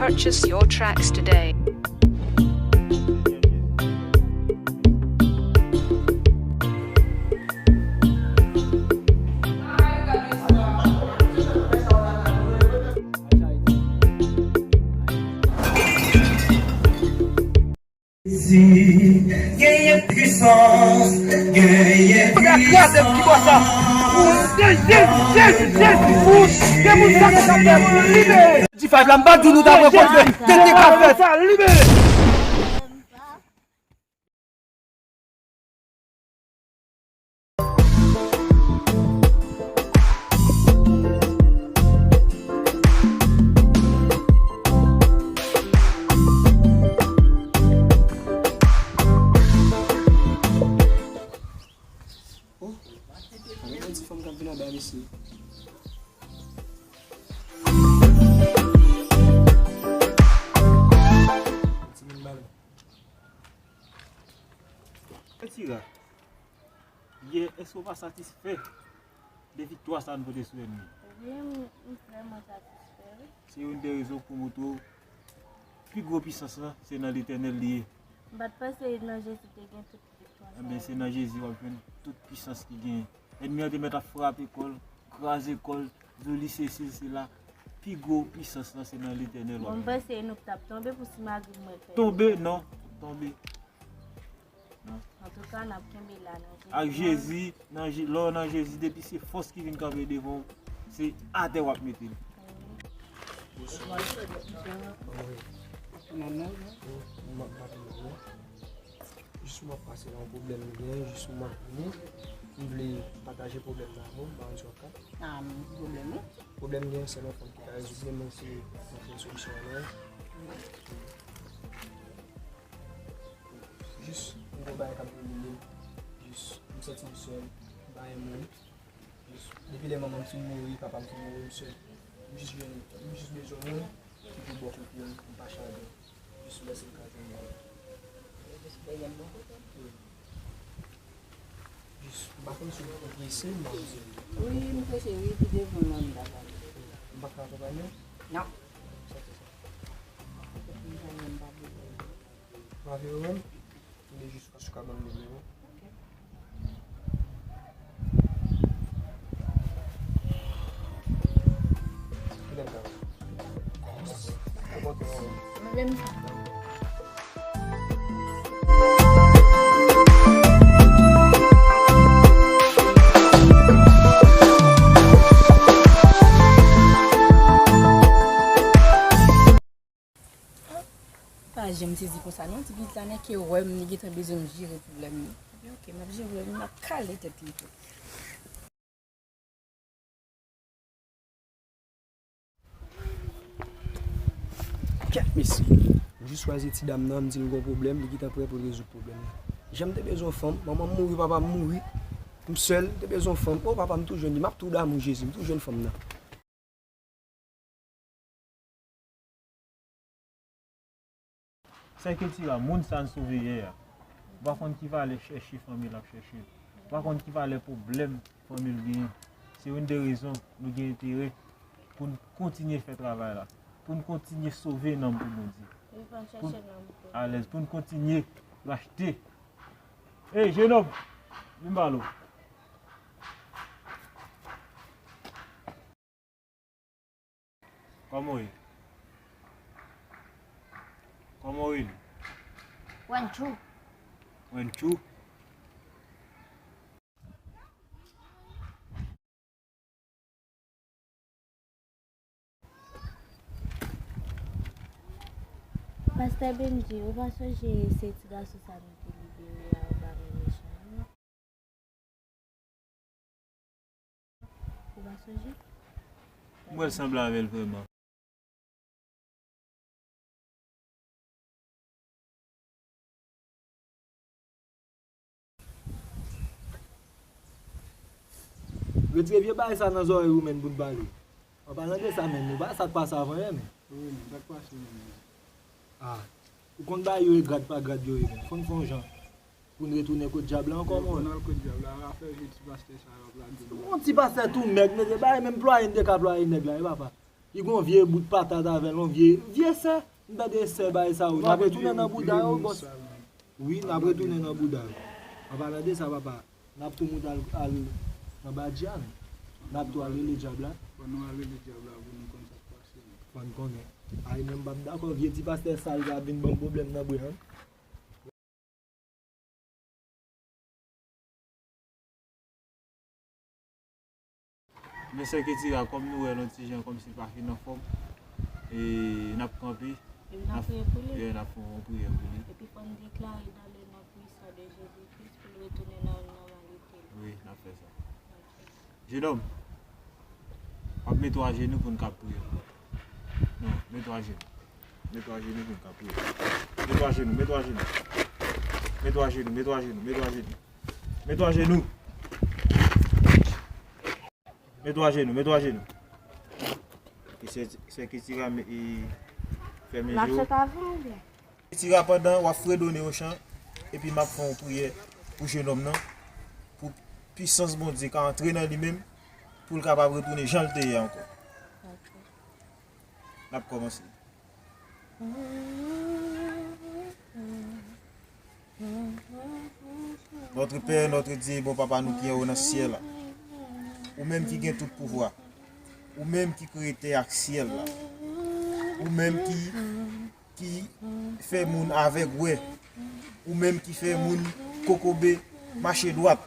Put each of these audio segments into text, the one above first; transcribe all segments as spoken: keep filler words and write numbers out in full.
Purchase your tracks today. Si genyen pwisans, genyen pwisans. Di five la, m pa di nou ta pran kontre. Tete ka fèt. Oh, ann gen ti fanm k ap vin anba mesye. Ti moun balon. Etira, yè, èske w pa satisfè de viktwa sa n pote sou ènmi? Wi, m, m vrèman satisfè, wi. Se youn de rezon pou montre w pi gwo pisans lan, se nan Letènèl li ye. M pa t panse nan Jezi te gen tout viktwa sa yo. Enben, se nan Jezi w ap jwenn tout pisans ki genyen. Ènmi an te mèt ap frape kò l, kraze kò l, di w li sesi, l sela. Pi gwo pisans lan, se nan Letènèl w ap jwenn. Bon, m panse nou t ap tonbe pou simagri mwen fè. Tonbe, non. Tonbe. Non. Antouka, n ap kenbe la nan Jezi. Ak Jezi, nan Je-, lè w nan Jezi, depi se fòs ki vin kanpe devan w, se atè w ap mete l. Bonswa. Kòman w ye? Kòman w ye? Mwen, mwen, mwen, mwen. Jis mwen ap pase nan yon pwoblèm m gen, jis mwen ap vini. M vle pataje pwoblèm nan avè w, m pa konn si w ap ka. Ah, m gen pwoblèm, wi. Pwoblèm m gen, sèl yon fanm ki ka rezoud li, men se mwen ki gen solisyon an, non. Jis, m gen yon bagay k ap domine m. Jis, m santi m sèl, m pa gen moun. Jis, depi lè manman m fin mouri, papa m fin mouri, m sèl. M jis jwenn, m jis bezwen moun ki pou bò kote m, m pa chaje. Jis lè se l ka jwenn mwen. Jis bezwen bò kote m. Wi. Jis, m pa konn si w prese, m pa konn si w... Wi, m prese, wi, pi devan non, m ta pale. M pa ka akonpanye w? Non. Sa se sa. Fòk m jwenn, m pa bezwen. Pa vire wè m? Tande jis, èske w ka ban m nimewo w? Ok. Kilè m ka wè? Mwen menm. Pa janm sezi konsa non, ti pitit la nèk ke wè m, li gentan bezwen m jere pwoblèm li. Ebyen, ok, m ap jere l, m ap kale tèt li tou. Kèt mesye, m jis chwazi ti dam nan, m di l gon pwoblèm, li gentan prè pou l rezoud pwoblèm nan. Jan m te bezwen fanm, manman m mouri, papa m mouri, m sèl, m te bezwen fanm. O papa, m tou jwenn li, m ap tou damou Jezi, m tou jwenn fanm nan. Sè Kiltira, moun sa n sove yè a, ou pa konn ki valè chèche fanmi l ap chèche l. Ou pa konn ki valè pwoblèm fanmi l genyen. Se youn de rezon nou gen enterè pou n kontinye fè travay la, pou n kontinye sove nanm pou Bondye. Pou n alèz, pou n kontinye rachte. Ey, jenòm, vin m pale w. Kòman w ye? Kòman w rele? Wenchou. Wenchou? Pastè Bendji, ou pa sonje se ti gason sa nou te libere a anba men mechan yo? Ou pa sonje? M wè l sanble avè l vrèman. Retire vye bagay sa nan zòrèy ou menm pou n pale. An palan de sa menm, ou pa sa k pase avan yè menm. Wi, men, sa k pase menm? Ah, ou konn bagay yo ye grad pa grad yo ye menm. Fò n fè yon jan pou n retounen kot dyab la ankò, mwen. Pou n al kot dyab la, afè vye ti pastè sa yo ap lage nou. Yon ti pastè tou mèg, mesye, bagay menm plwaye n te ka plwaye nèg la, wi papa. Li gon vye bout patat avè l, yon vye, vye sè. M tande sè bay sa yo. N ap retounen nan bouda yo, bòs. Wi, n ap retounen nan bouda yo. An palan de sa, papa, n ap tou moute al, al nan badji a, men. N ap tou al rele dyab la. Fò nou al rele dyab la pou nou konn sa k pase. Fò n konnen. Ay, men m p ap dakò, vye ti pastè sal sa ap vin ban m pwoblèm nan bren an. Men sè Ketira, kòm nou wè l yon ti jan kòmsi l pa fin anfòm, e n ap kanpe, n ap, n ap fè yon priyè pou li. Epi n ap fè yon priyè pou li. Epi fò n deklare dans le nom puissant de Jésus-Christ pou l retounen nan nòmalite l. Wi, n ap fè sa. Jenòm, w ap mete w ajenou pou n ka priye. Non, mete w ajenou. Mete w ajenou pou n ka priye. Mete w ajenou, mete w ajenou. Mete w ajenou, mete w ajenou, mete w ajenou. Mete w ajenou. Mete w ajenou, mete w ajenou. E sè, sè Ketira, e, fèmen je w. L ap chante avè w oubyen? Ketira, pandan w ap fredone Ochan, epi m ap fè yon priyè pou jenòm nan, pou pisans Bondye ka antre nan li menm, pou l kapab retounen jan l te ye ankò. Ok. N ap kòmanse. Notre Père, notre Dieu, bon Papa nou ki anwo nan syèl la. Ou menm ki gen tout pouvwa. Ou menm ki kreye tè ak syèl la. Ou menm ki, ki fè moun avèg wè. Ou menm ki fè moun kokobe mache dwat.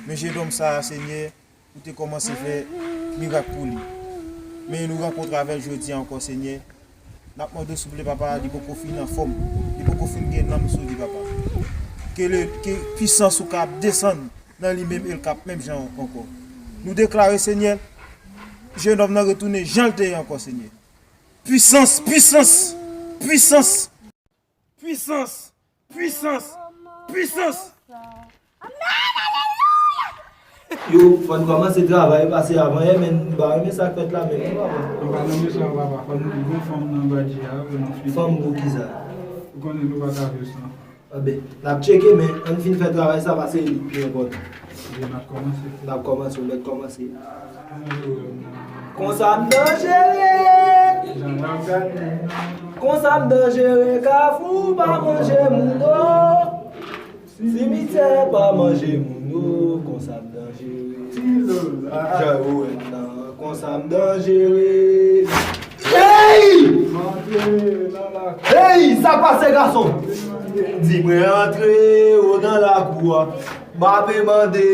Men jennonm sa a, Senyè, ou te kòmanse fè mirak pou li. Men nou rankontre avè l jodi a ankò, Senyè. N ap mande w, souple, Papa, li poko fin anfòm. Li poko fin gen nanm sou li, Papa. Ke le, ke pisans ou ka ap desann nan li menm e l ka ap menm jan ankò. Nou deklare, Senyè, jennonm nan retounen jan l te ye ankò, Senyè. Pisans, pisans, pisans. Pisans, pisans, pisans. Yo, fò n kòmanse travay, pase avan yè, men m pa renmen sa k fèt la menm non, papa. Nou pa nan mechan, papa. Fò nou di gon fanm nan badji a pou nou fini. Fanm pou kisa? Ou konnen nou pa ka viv san. Anben, n ap tcheke, men ann fin fè travay sa, pase li pi enpòtan. Ebyen, n ap kòmanse. N ap kòmanse, ou mèt kòmanse. Konsa m danjere. Konsa m danjere, Kafou pa manje moun, o. Simityè pa manje moun, o. Konsa m danjere. Jan yo wè m nan, konsa m danjere. Hey! Hey! Sa k pase, gason? Di mwen antre, o, nan lakou a. M ape mande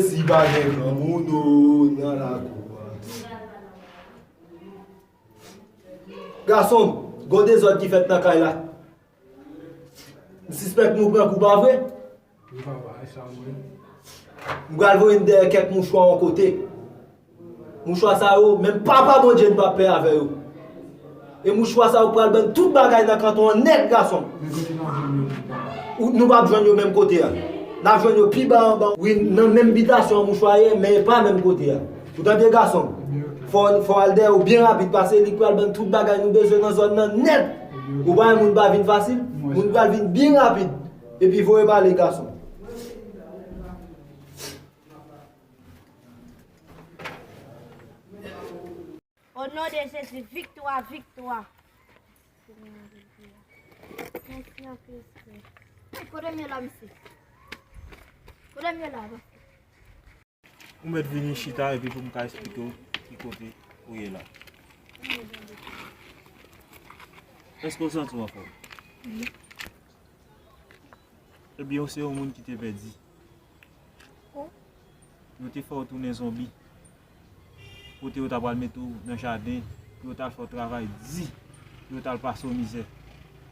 si pa gen granmoun, o, nan lakou a. Gason, gon dezòd ki fèt nan kay la. M sispèk nou pran kou, pa vre? Wi, papa, e sa m wè. M pral voye n dèyè kèk mouchwa yon kote. Mouchwa sa yo, menm Papa Bondye n p ap pè avè yo. E mouchwa sa yo pral ban n tout bagay nan kanton an nèt, gason. Men kote n ap jwenn yo, papa? Ou, nou p ap jwenn yo menm kote a. N ap jwenn yo pi ba anba. Wi, nan menm bitasyon an mouchwa ye, men e pa menm kote a. Ou tande, gason? Ebyen, ok. Fò, fò w al dèyè yo byen rapid, paske li pral ban n tout bagay nou bezwen nan zòn nan nèt. Ebyen, ok. Ou pa wè moun pa vin fasil? Mwen sa. Moun pral vin byen rapid. Epi voye m ale, gason. O non de Jezi, viktwa, viktwa. Mèsi anpil, frè. Kote m ye la, mesye? Kote m ye la, pastè? Ou mèt vini chita epi pou m ka eksplike w ki kote ou ye la. Èske w santi w anfòm? Wi. Ebyen, ou se yon moun ki te pèdi. Yo te fè w tounen zonbi. Kote yo ta pral mete w nan jaden, pou yo t al fè w travay di, pou yo t al pase w mizè.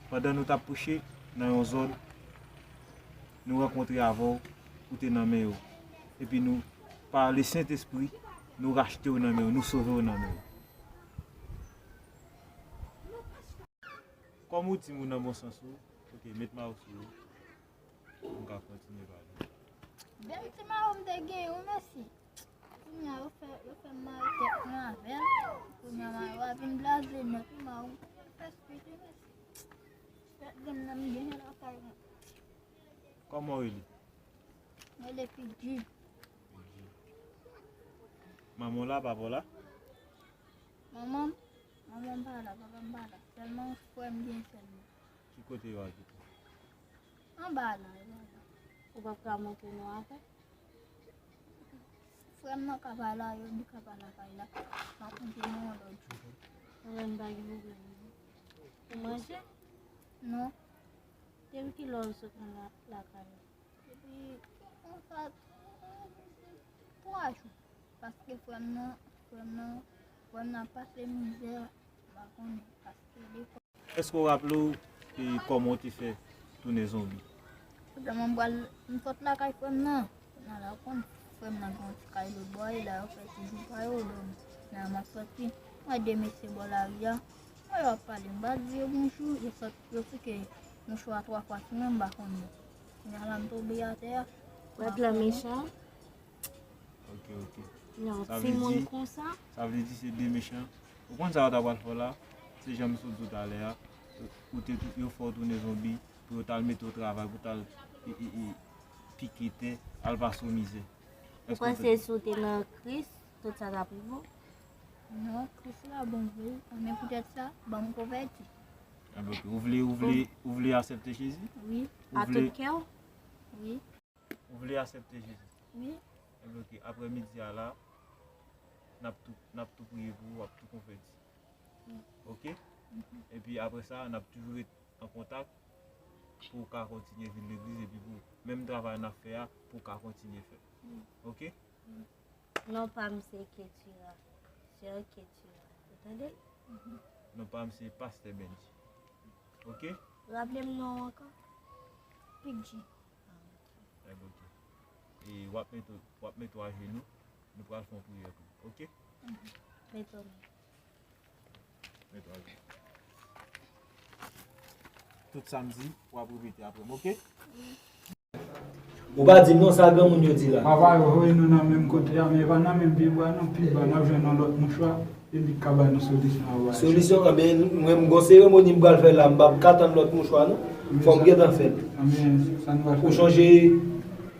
Pandan nou t ap preche nan yon zòn, nou rankontre avè w, ou te nan men yo. Epi nou, pa Lesentespri, nou rachte w nan men yo, nou sove w nan men yo. Kòm ou di moun nan bon sans ou, ok, met mayo sou ou. M ka kontinye pale. Bèl ti mayo m te gen, wi, mesye. Kounye a, yo fè, yo fè m mare tèt mwen avè l. Kounye a, mayo a vin blaze nèt, wi, mayo m te fè spit, wi, mesye. Fè grenn nan m gen lakay mwen. Kòman w rele? Mwen rele Pidji. Pidji. Manman w la, papa w la? Manman m, Manman m pa la, papa m pa la. Sèlman frè m gen sèlman. Ki kote yo abite? Anba la, anba la. Ou p ap ka montre nou apre? Frè m nan ka pa la, yo di ka pa lakay la. M ap montre nou yon lòt jou. Mwen menm pa gen pwoblèm non. Ou manje? Non. Depi kilè w sot nan la, lakay la? Depi konsa, twa jou. Paske frè m nan, frè m nan, frè m nan ap pase mizè, m pa konnen, paske li Èske w raple w e kòman w te fè tounen zonbi? Vrèman, m pral, m sot lakay frè m nan. Kounye a la, w konn, frè m nan gen yon ti kay lòtbò, e la yo fè ti jou pa yo, donk, la m ap sòti. Mwen de mesye bò lari a, mwen yo ap pale, m pa di yo bonjou, yo sot, yo fouke mouchwa twa fwa sou mwen, m pa konnen. Kounye a la, m tonbe atè a. Ou wè plan mechan? Ok, ok. Yon timoun konsa. Sa vle di se de mechan. Ou konn sa yo ta pral fè w la? Se jan m sot di w talè a. Ou te, yo fè w tounen zonbi pou yo t al mete w travay, pou w t al e, e, e, pike tè, al pase w mizè. Ou panse si w te nan Kris, tout sa t ap rive w? Non, Kris la bon vre, men poutèt sa, ban m konvèti. Enben, ok. Ou vle, ou vle, ou vle aksepte Jezi? Wi. A tout kè w? Wi. Ou vle aksepte Jezi? Wi. Enben, ok. Aprè midi a la, n ap tou, n ap tou priye pou ou, w ap tou konvèti. Wi. Ok? Mhm. Epi aprè sa, n ap toujou ret an kontak pou w ka kontinye vin legliz epi pou menm travay n ap fè a, pou w ka kontinye fè. Wi. Ok? Wi. Non pa m se Ketura. Sè Ketura. Ou tande? Mhm. Non pa m se Pastè Benji. Ok? Raple m non w ankò. Pidji. Ah, ok. Enben, ok. E w ap mete, w ap mete w ajenou. Nou pral fè yon priyè pou ou. Ok? Mhm. Mete w. Mete w ajenou. Tout sa m di, w ap repete aprè m, ok? Wi. Ou pa di m non, sa granmoun yo di la. Papa yo voye nou nan menm kote a, men e pa nan menm pyebwa non, pi ba n ap jwenn yon lòt mouchwa, e li k ka ba nou solisyon a. Solisyon, anben, mwen, m gon seremoni m pral fè la, m p ap ka tann lòt mouchwa non. Fò m gentan fè l. Anben, sa n pral fè. Ou sonje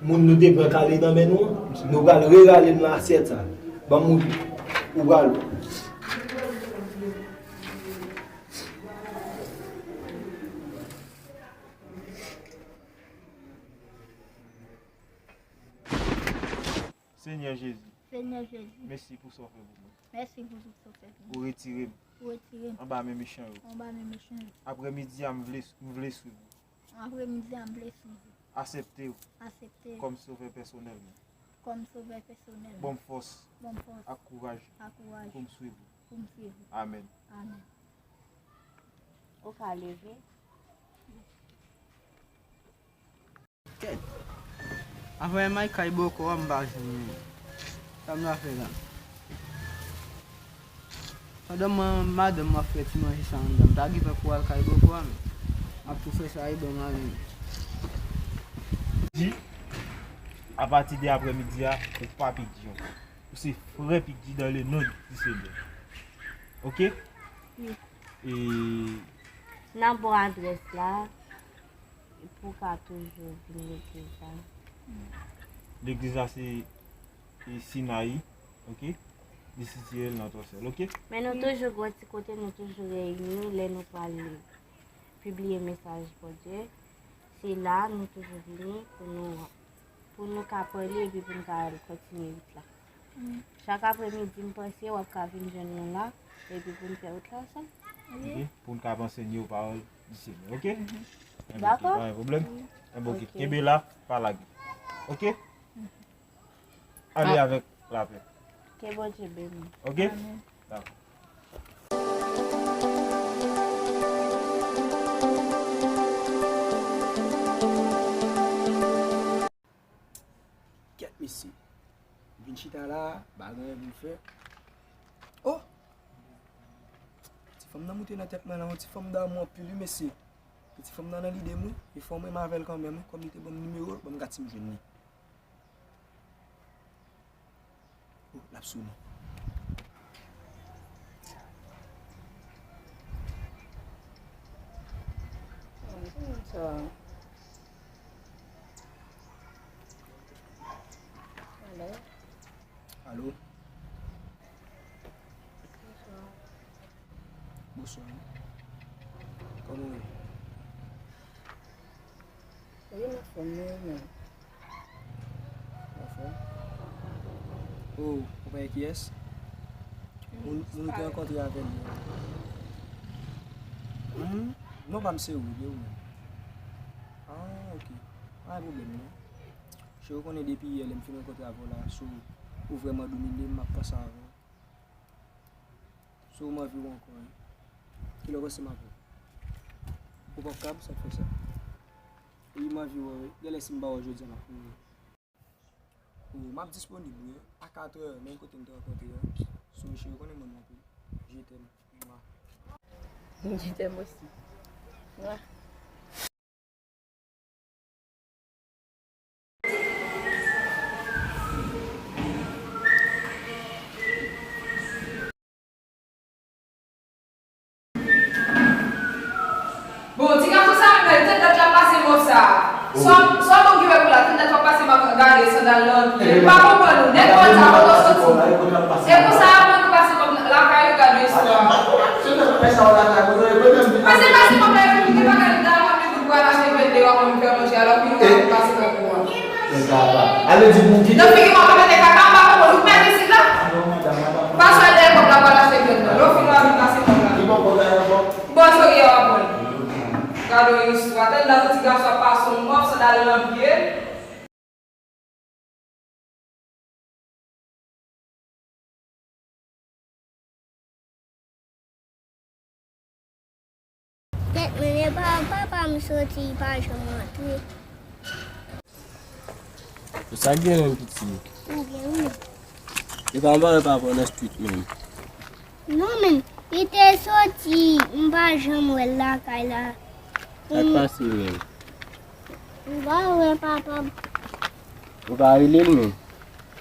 moun nou te pran kale nan men nou an? Nou pral rerale l nan asyèt sa. Ban m ou, ou pral. Senyè Jezi. Senyè Jezi. Mèsi pou sa w fè pou mwen. Mèsi pou tout sa w fè pou mwen. Ou retire m. Ou retire m. Anba men mechan yo. Anba men mechan yo. Aprè midi a, m vle, m vle swiv ou. Aprè midi a, m vle swiv ou. Aksepte w. Aksepte w. Kòm sovè pèsonèl mwen. Kòm sovè pèsonèl mwen. Ban m fòs. Ban m fòs. Ak kouraj. Ak kouraj. Pou m swiv ou. Pou m swiv ou. Amèn. Amèn. Ou ka leve. Kèt. Afè may kay bòkò a m pa jwenn li. Sa m ta fè la? Pandan mwen, madanm mwen ap fè ti manje sa anndan, m ta gen tan pou al kay bòkò a, men m ap tou fè sa e ban mari m. Di, apati de aprèmidi a, ou pa Pidji ankò. Ou se frè Pidji dans le nom du Seigneur. Ok? Wi. E n ap ba w adrès la. Pou w ka toujou vin legliz la. Legliz la se, e, Sinayi, ok? Li sitiye l nan Tòsèl, ok? Men nou toujou gen yon ti kote nou toujou reyini lè nou pral pibliye mesaj Bondye. Se la nou toujou vini pou nou, pou nou ka pale epi pou nou ka kontinye wout la. Chak aprèmidi, m panse w ap ka vin jwenn nou la, epi pou n fè wout la ansanm. Ok? Pou n ka ansenye w pawòl di Senyè, ok? Enben, ok, pa gen pwoblèm. Enben, ok. Kenbe la, pa lage. Ok? Ale avèk lapè. Ke Bondye beni w. Ok? Dakò. Kèt mesye. M vin chita la, pa gen anyen pou m fè. Oh! Ti fanm nan moute nan tèt mwen la, yon ti fanm damou anpil wi mesye. E ti fanm nan nan lide m wi, e fò m renmen avè l kanmenm wi, kòm li te ban m nimewo l, ban m gad si m jwenn li. Oh, l ap sone. Alo? Alo? Bonswa. Kòman w ye? Wi, m anfòm, men ou menm? Anfòm? Oh, ou pa wè kiyès? Moun, moun ou te rankontre avè l yo. Hmm? Non pa m se Rude, ou menm? Ah, ok. Pa gen pwoblèm, non. Cheri, ou konnen depi yè lè m fin rankontre avè w la, so, ou vrèman domine m, m ap panse avè w. So, m anvi w ankò, wi. Kilè w panse m ap wè w? Ou p ap kab, sa k fè sa? Wi, m anvi w, wi. Genlè si m pa wè w jodi a, m ap mouri. Wi, m ap disponib, wi. A katrè, menm kote n te rankontre a. So, cheri, ou konnen m renmen w anpil. Je t'aime. Mwa. Je t'aime aussi. Mwa. Bon, ti gason sa menm la, tèt dat l ap pase mòf sa. Sa, sa w okipe pou la, tèt dat w ap pase m ap gade sandal nan pye. M pa konprann ou. Nèg konn sa kote w soti. E konsa apre nou pase kòb lakay ou, gade istwa. Pase pase kòb la epi li pa gade dal mwen menm pou l pral achte vèt deyò pou m fè manje alò ki nou pase kòb ou an. Nan figi m w ap mete kaka, m pa konprann ou k mèt isit la. Pase dèyè kòb la pral achte vèt la. Lè w fin la vin pase kòb la. Ki bò kòb la ye ankò? Bò serye w ap pran. Gade yon istwa. Tande la, yon ti gason ap pase yon mòf sandal nan pye. Kèt, men e pa papa m soti, li pa janm rantre. Sa gen menm piti. Sa gen wi. E pa anba wè papa w nan street menm. Non, men, li te soti, m pa janm wè l lakay la. Sa k pase menm? M pa wè papa m. Ou pa rele l menm?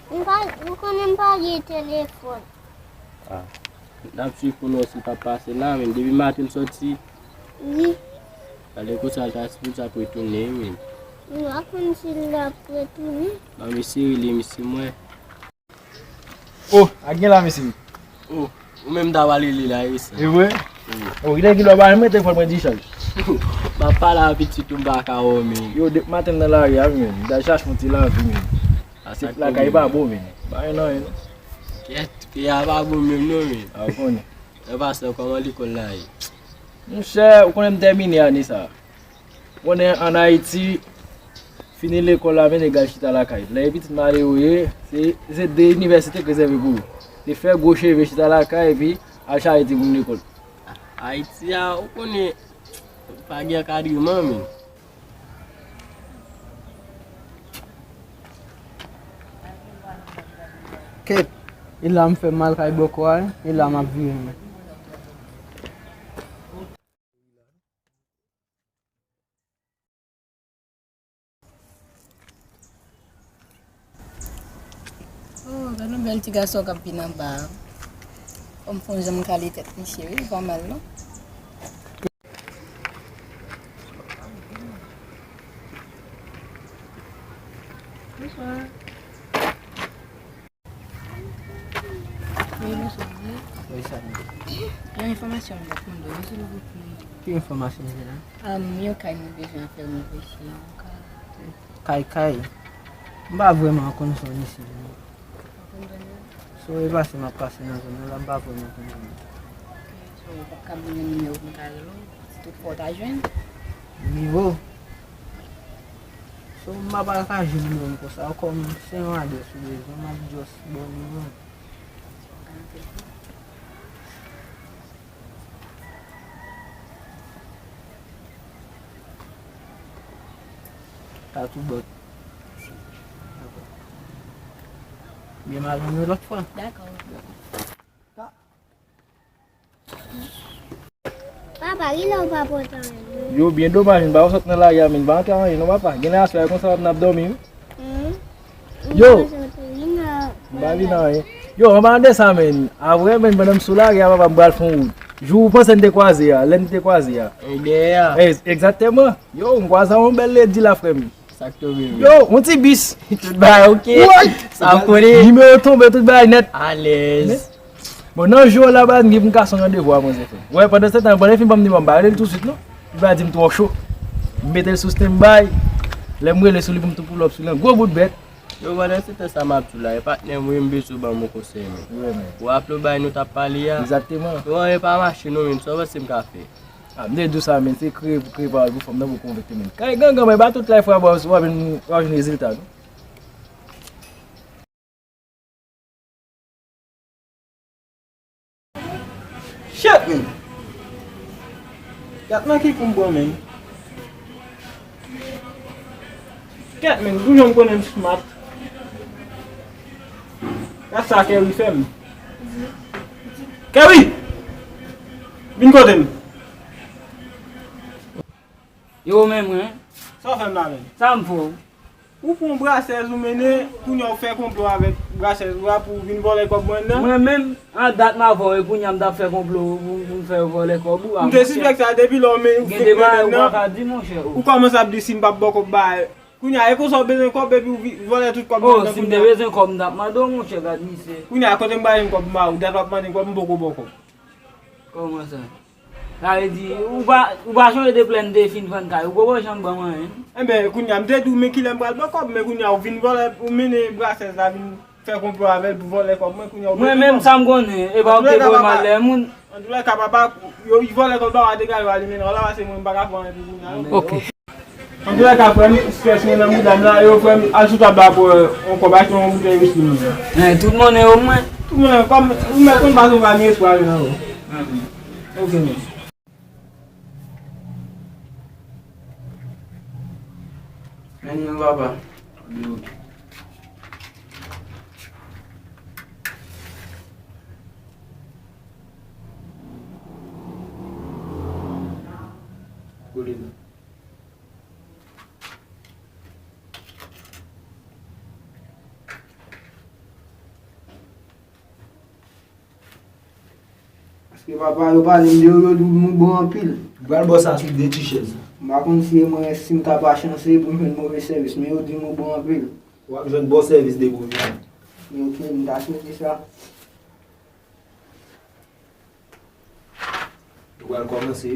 M pa, ou konnen m pa gen telefòn. Ah. N ap swiv pou nou si l p ap pase la, men depi maten l soti. Wi. Gade konsa l ta sipoze ap retounen, men. M pa konn si l ap retounen. Ban m eseye rele misye mwen. Oh, ak gen la, mesye. Oh, ou menm ta pale li la, wi, sa. E vre? Wi. Oh, gen ki lè w pa menm rete fò mwen dichaj. M ap pale a pitit ou, m pa ka wè w, men. Yo, depi maten m nan lari a, men. M ta chache yon ti lavi, men. A, se lakay pa bon, men. Pa gen anyen, non. Kèt, peyi a pa bon menm, non, men. A, ou konnen. E pastè, kòman lekòl la ye? Monchè, ou konnen m tèmine ane sa. Konnen ann Ayiti, fini lekòl la, men nèg al chita lakay. Lè pitit malere w ye, se, se de inivèsite k rezève pou ou. Se fè gwo cheve, chita lakay, epi al chache timoun lekòl. Ayiti a, ou konnen, pa gen ankadreman, men. Kèt, e la m fè mal kay bòkò a, e la m ap vire men. Oh, gade yon bèl ti gason k ap vin anba a. Fò m fè yon jan m kale tèt misye, wi, li pa mal, non. Bonswa. Wi, bonswa, wi. Wi, sa va. Yon enfòmasyon m t ap mande w, si w reponn. Ki enfòmasyon se la? Am, yon kay nou bezwen fè nou vèse, yon kay. Kay, kay. M pa vrèman konn zòn isit, non. Ou konn zòn nan? Se yon pase m ap pase nan zòn nan la, m pa vrèman konn zòn nan. So, ou p ap ka ban mwen nimewo pou m ka rele w, si toutfwa w ta jwenn? Nimewo? So, m pa pral ka jwenn nimewo m konsa, kòm se yon adrès ou bezwen, m ap just ba w nimewo m. Tatou bòt. Dakò. Byen, m a jwenn ou lòt fwa. Dakò. Papa, kilè w pa pote anyen? Yo, byen domaj, m pa sot nan lari a, men m pa antre anyen non, papa. Genlè aswè a konsa w ap nan ap dòmi, wi. Hmm? Yo! M pa sot wi, non. M pa vin anyen. Yo, anba de sa, men. Apre, men, pandan m sou lari a, papa, m pral fè yon wout. Jou ou panse n te kwaze a, lè n te kwaze a. E dèyè a. Egzakteman. Yo, m kwaze a yon bèl ledi la, frè m. Sa k tonbe, wi. Yo, yon ti bis. Tout bagay oke. What? Sa ap kole. Nimewo tonbe, tout bagay nèt. Alèz. Bon, nan jou la, ba, m gen pou m kase yon randevou a manzè, frè. Wè, pandan se tan, pandan l fin ban m nimewo m, m pa rele l touswit, non. Li va di m twò cho. M mete l sou standby. Lè m rele sou li pou m tou pull up sou li, yon gwo bout bèt. Yo, pandan se tan sa m ap di w la, e patnè m, wi, m bezwen w ban m yon konsèy, men. Wi, men. Ou raple w bagay nou t ap pale a? Egzakteman. Yo, anyen pa mache, non, men sa w panse m ka fè? A, m te di w sa, men, se kreye, kreye pawòl pou fanm nan pou konvèti, men. Kay gangan, men, pa tout lè fwa w ap jwenn, w ap jwenn rezilta, non. Shit, man. Gad nan ki kou m pran, man. Kèt, man, pou jan m konnen m smart. Gad sa Kerry fè m. Kerry! Vin kote m. Yo, men mwen. Sa w fè m la, man? Sa m fè w? Ou pran brasèz ou mennen, kounye a w fè konplo avèk brasèz ou a pou w vin vòlè kòb mwen nan? Mwen menm, an dat m avè w, e kounye a m t ap fè konplo pou, pou m fè yo vòlè kòb ou a, monchè. M te sispèk sa depi lè w men, ou fenk mennen nan. Gen de bagay ou pa ka di, monchè, o. Ou kòmanse ap di si m p ap ba w kòb ba. Kounye a, e konsa w bezwen kòb epi w vi-, vòlè tout kòb mwen nan kounye a. O, si m te bezwen kòb, m t ap mande w, monchè, gad misye. Kounye a, kote m ba w kòb, m ba w, dat w ap mande m kòb, m poko ba w kòb. Kòman sa? Sa vle di, ou pa, ou pa chonje depi lè n te fin vann kay, ou poko janm ban m anyen. Enben, kounye a, m te di w, men kilè m pral ba w kòb, men kounye a, ou vin vòlè, ou mennen brasèz la, vin fè konplo avè l pou vòlè kòb mwen, kounye a, ou pèdi kòb. Mwen menm, sa m konnen, e pa ou te voye m al dèyè moun. Antoulèka, papa, yo vòlè kòb la, w a degaje w ale mennen w la, pase mwen, m pa ka fè anyen pou kounye a, non. Ok. Antoulèka, frè m, strès mwen nan mouda m la, yo, frè m, al sou tab la pou, euh, yon kòb, achte yon boutèy wiski mwen. Men, tout monnen yo mwen. Tout monnen, kòm, ou mèt konn pa tou pa gen espwa yo nan yo. Ok, men. Men, men, papa. Kote l? Paske papa yo pale m de yo, yo di w bon anpil. Ou pral ba w sa sou de ti chèz. M pa konn si e mwen, si m ta pa chanse pou m jwenn move sèvis, men yo di m ou bon anpil. W ap jwenn bon sèvis depi w vini. Men ok, m ta swete sa. Ou pral kòmanse.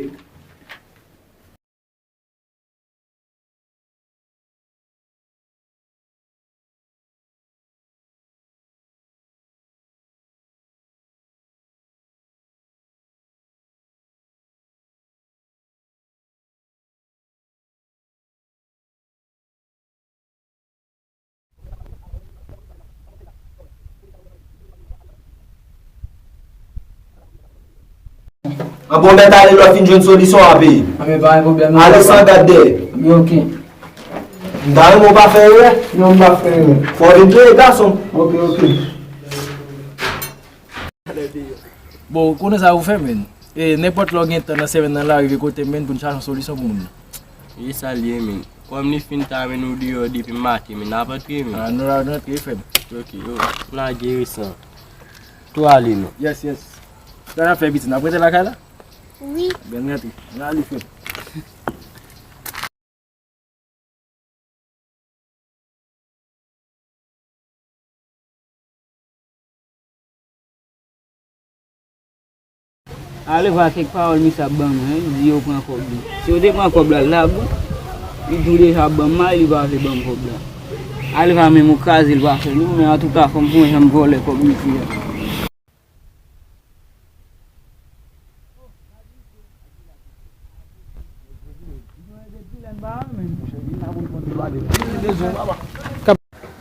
An bon, mèt ale lè w fin jwenn solisyon w a peye. Anben, pa gen pwoblèm, non, papa. Ale san gad dèyè. Anben, ok. M ta renmen w pa fè erè. Non, m pa fè erè. Fò w vin peye, gason. Ok, ok. Bon, ou konnen sa pou fè, men. E nenpòt lè w gen tan nan semèn nan la, rive kote m, men, pou n chache yon solisyon pou moun nan. E sa l ye, men. Kòm li fin ta, men, nou deyò depi maten, men, n ap antre, men. A, nou la rantre, frè m. Ok, yo, n a gere sa. Tou ale, non. Yes, yes. Sa n ap fè, pitit? N ap rete lakay la? Wi. Byen rantre. N ale, frè m. Ale va kèk pawòl misye ap ban mwen, di yo pran kòb li. Si yo te pran kòb la, l ta bon. Li di w deja ap ban m may, li pa vle ban m kòb la. Ale va menm ou kraze l pa fè nou, men antouka fò m pou mwen jan m vòlè kòb misye a.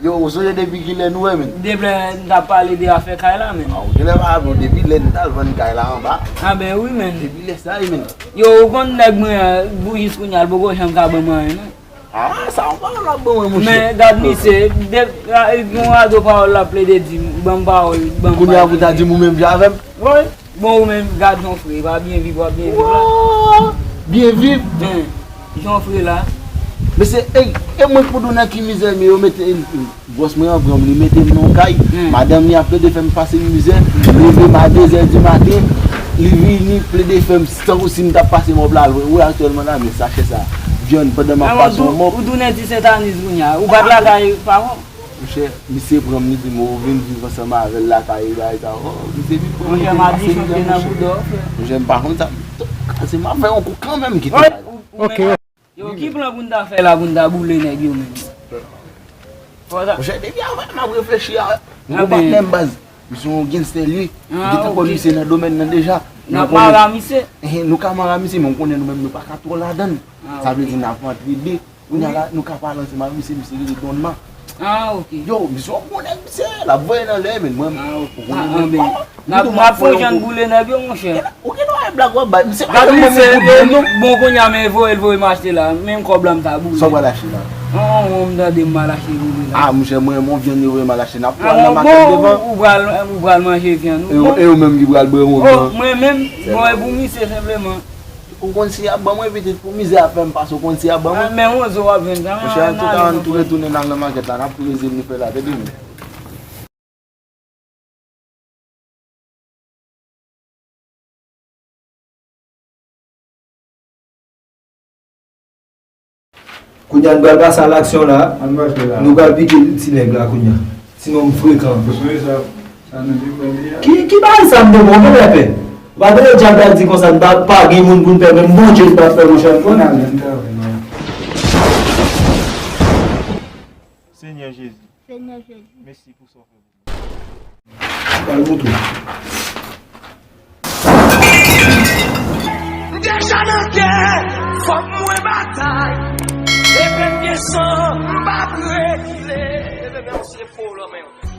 Yo, ou sonje depi kilè nou wè, men? Depi lè n t ap pale de afè kay la, men. A, ou genlè pa raple w, depi lè n t al vann kay la anba. A, ben wi, men. Depi lè sa, wi, men. Yo, ou konn nèg mwen an, pou jis kounye a, l poko janm ka ban m anyen, non. A, sa yon pawòl w ap ban mwen, monchè. Men, gad misye, de, a, yon radyo pawòl l ap plede di m, ban m pawòl, ban m pawòl. Kounye a pou ta di m ou menm jan avè m? Wi. Bon, ou menm, gad Jonfre, pa byen viv, w ap byen viv la. Wa! Byen viv? Jan, Jonfre la. Mesye, ey, e mwen k pou di w nan ki mizè m ye, yo mete, e, bòs mwen an pran m, li mete m nan yon kay. Hmm. Madanm li ap plede fè m pase mizè, leve m a de zè di maten, li vini plede fè m tankou si m t ap pase mòb la, wi, aktyèlman la, men sachè sa, vyann pandan m ap pase yon mòb. Ou tounen ti Sentaniz kounye a, ou pa t lakay paran w? Monchè, misye pran m, li di m, "O, vin viv ansanm avè l lakay, bagay sa." O, misye vin pran m, monchè, m pase mizè, monchè. Monchè, m pa konn sa. Kase m ap fè yon kou kanmenm, kite bagay la. Ok. Yo, ki plan pou n ta fè la pou n ta boule nèg yo menm? Monchè, depi avè m ap reflechi a, m gon patnè m baz. Misye yon gangster li ye. Li gentan kwè misye nan domèn nan deja. N ap mare a misye. Ehe, nou ka mare a misye, men w konnen nou menm nou pa ka twò ladann. Sa vle di n ap antre de. Kounye a la, nou ka pale ansanm ak misye, misye rele Don Ma. Ah, ok. Yo, misye yon gwo nèg, misye, l ap voye nan lè, men mwen, ou konnen mwen pa. N ap, n ap fè yon jan boule nèg yo, monchè. Ou gen dwa wè blag w ap bay. Misye pa janm ban mwen kout men, non. Bon, kounye a, men voye l voye m achte la. Menm kòb la m ta boule. Sa w pral achte la? An, an, an, m tande m al achte boule la. Ah, monchè, mwen, mwen vyann yo voye m al achte. N ap pral nan makèt devan. Ou pral, ou pral manje vyann ou. E ou menm ki pral bwè wonm nan. Mwen menm, mwen pou misye senpleman. Ou konn si y ap ban mwen pitit pou mizè ap fè m pase, ou konn si y ap ban mwen. Men yon zo w ap jwenn sa. Monchè, antouka, ann tou retounen n al nan makèt la, n ap tou rezil nou fè la, tande m. Kounye a, nou pral pase a laksyon la. Ann mache la. Nou pral pike ti nèg la kounye a. Sinon, m frekan. Ou sonje sa, sa nan pi pran li a? Ki, ki bagay sa m te bon, ou genlè pè? Ou pa tande dyab la di konsa, n pa, pa gen moun pou n pè, menm Bondye n p ap pè, monchè, m konn. Ann ale, ann travay, non. Senyè Jezi. Senyè Jezi. Mèsi pou sa w fè pou mwen. Pral moutre w. M deja nan gè, fòk mwen batay. Epi m gen san, m p ap rekile. Leve men w, se po w lan men w.